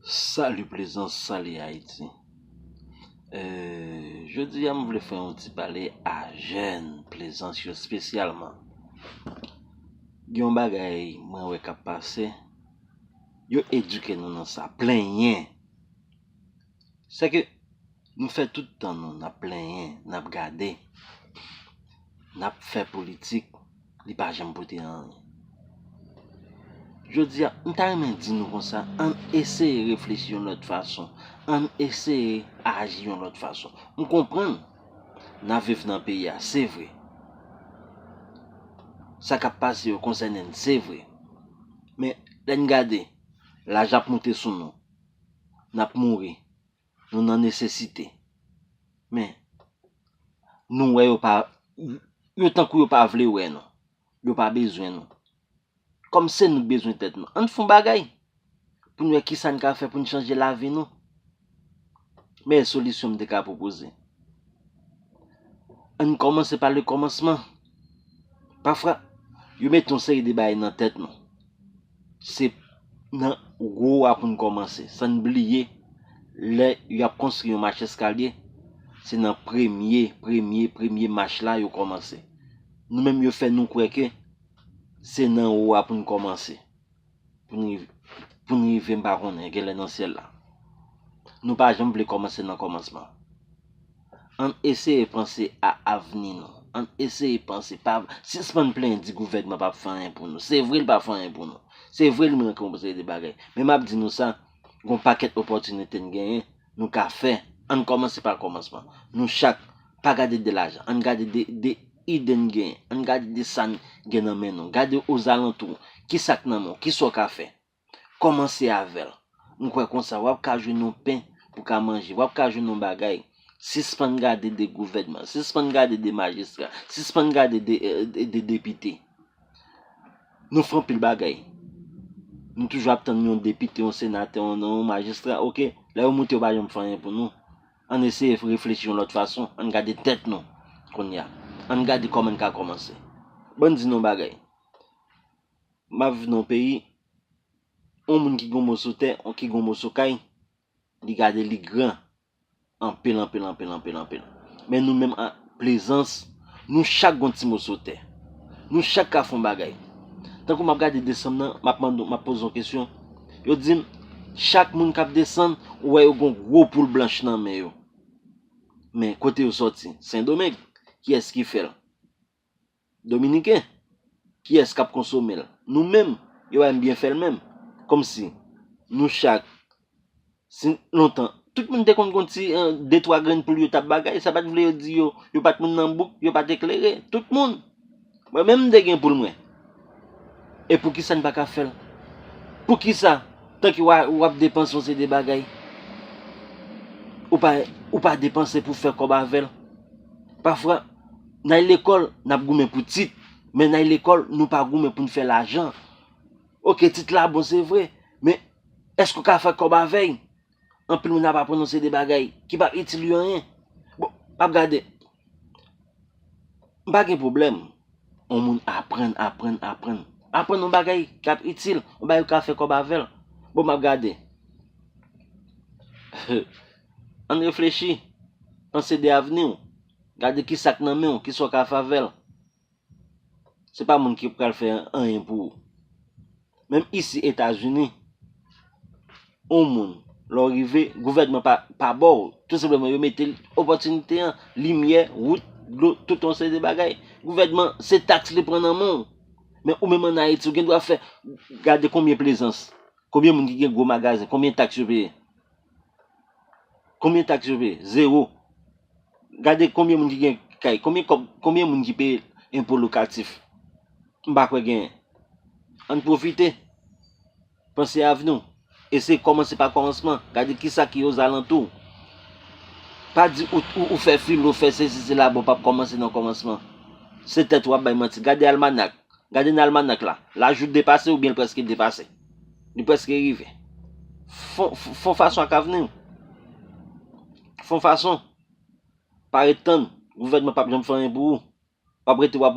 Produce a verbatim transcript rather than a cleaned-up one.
Salut Plaisance, salut Haïti. Euh, jodi a m vle fè yon ti pale a jèn Plaisance yo espesyalman. Gen yon bagay mwen wè k ap pase, yo edike nou nan sa, plenyen. Se ke nou fè tout tan nou n ap plenyen, n ap gade, n ap fè politik, li pa janm pote anyen. Jodi a, m ta renmen di nou konsa, ann eseye reflechi yon lòt fason, ann eseye aji yon lòt fason. M konprann, n ap viv nan peyi a, se vre. Sa k ap pase yo konsène n, se vre. Men, lè n gade, laj ap moute sou nou, n ap mouri, nou nan nesesite. Men, nou wè yo pa, yo tankou yo pa vle wè nou. Yo pa bezwen nou. Kòm se nou k bezwen tèt nou, ann fè yon bagay pou n wè kisa n ka fè pou n chanje lavi nou. Men solisyon m te ka pwopoze. Ann kòmanse pa le kòmansman. Pafwa, yo mete yon seri de bagay nan tèt nou. Se nan wo a pou n kòmanse, san n bliye, lè y ap konstwi yon mach eskalye, se nan premye, premye, premye mach la yo kòmanse. Nou menm yo fè nou kwè ke se nan wo a pou n kòmanse. Pou n rive, pou n rive, m pa konnen, genlè nan syèl la. Nou pa janm vle kòmanse nan kòmansman. Ann eseye panse a avni nou. Ann eseye panse, pa, sispann plenyen di gouvènman p ap fè anyen pou nou. Se vre l pa fè anyen pou nou. Se vre li manke yon seri de bagay. Men m ap di nou sa, gon pakèt opòtinite n genyen, nou ka fè. Ann kòmanse pa kòmansman. Nou chak, pa gade de lajan. Ann gade de, de ide n genyen. Ann gade de sa n gen nan men nou. Gade ozalantou. Kisa k nan men w? Kisa w ka fè? Kòmanse avè l. M kwè konsa, w ap ka jwenn yon pen pou ka manje. W ap ka jwenn yon bagay. Sispann gade de gouvènman. Sispann gade de majistra. Sispann gade de, eh, de, de depite. Nou fè anpil bagay. Nou toujou ap tann yon depite, yon senatè, yon, yon majistra. Oke, lè yo moute, yo pa janm fè anyen pou nou. Ann eseye reflechi yon lòt fason. Ann gade tèt nou kounye a. Ann gade kòman n ka kòmanse. Ban m di nou yon bagay. M ap viv nan yon peyi, yon moun ki gen yon moso tè, ki gen yon moso kay, li gade li gran. Anpil, anpil, anpil, anpil, anpil. Men nou menm a Plezans, nou chak gon ti moso tè. Nou chak ka fè yon bagay. Tankou m ap gade desanm nan, m ap mande, m ap poze yon kesyon. Yo di m, chak moun k ap desann, ou wè yo gon gwo poul blanch nan men yo. Men kote yo sòti? Sendomeng. Kiyès ki fè l? Dominiken. Kiyès k ap konsome l? Nou menm. Yo pa menm byen fè l menm. Kòmsi nou chak, si lontan, tout moun te konn gon ti, eh, de twa grenn poul yo t ap bagay, sa pa t vle yo di yo, yo pa t moun nan bouk, yo pa t eklere. Tout moun. Mwen menm m te gen poul mwen. E poukisa n pa ka fè l? Poukisa, tanke w a, w ap depanse yon seri de bagay, ou pa, ou pa depanse pou fè kòb avè l? Pafwa, n al lekòl, n ap goumen pou tit, men n al lekòl, nou pa goumen pou n fè lajan. Oke, tit la bon, se vre, men èske w ka fè kòb avè l? Anpil moun ap aprann yon seri de bagay ki p ap itil yo anyen. Bon, m ap gade. M pa gen pwoblèm. Yon moun aprann, aprann, aprann. Aprann yon bagay k ap itil, yon bagay ou ka fè kòb avè l. Bon, m ap gade. Ann reflechi. Panse de avni w. Gade kisa k nan men w, kisa w ka fè avè l. Se pa moun ki pral fè anyen pou ou. Menm isi Etazini, yon moun, lè w rive, gouvènman pa, pa ba w, tou senpleman, yo mete opòtinite an, limyè, wout, dlo, tout yon seri de bagay. Gouvènman, se taks li pran nan men w. Men ou menm ann Ayiti, ou gen dwa fè, gade konbyen Plezans, konbyen moun ki gen gwo magazen, konbyen taks yo peye? Konbyen taks yo peye? Zewo. Gade konbyen moun ki gen kay, konbyen kòb, konbyen moun ki peye enpo lokatif. M pa kwè genyen. Ann pwofite. Panse avni w. Eseye kòmanse pa kòmansman. Gade kisa ki ozalantou w. Pa di ou, ou, ou fè filo, ou fè sesi, sela, bon, p ap kòmanse nan kòmansman. Se tèt ou w ap bay manti. Gade almanak. Gade nan almanak la. Laj ou depase oubyen l prèske depase. Li prèske rive. Fon, fon fason ak avni w. Fon fason. Pa ret tann. Gouvènman p ap janm fè anyen pou ou. W ap rete, w ap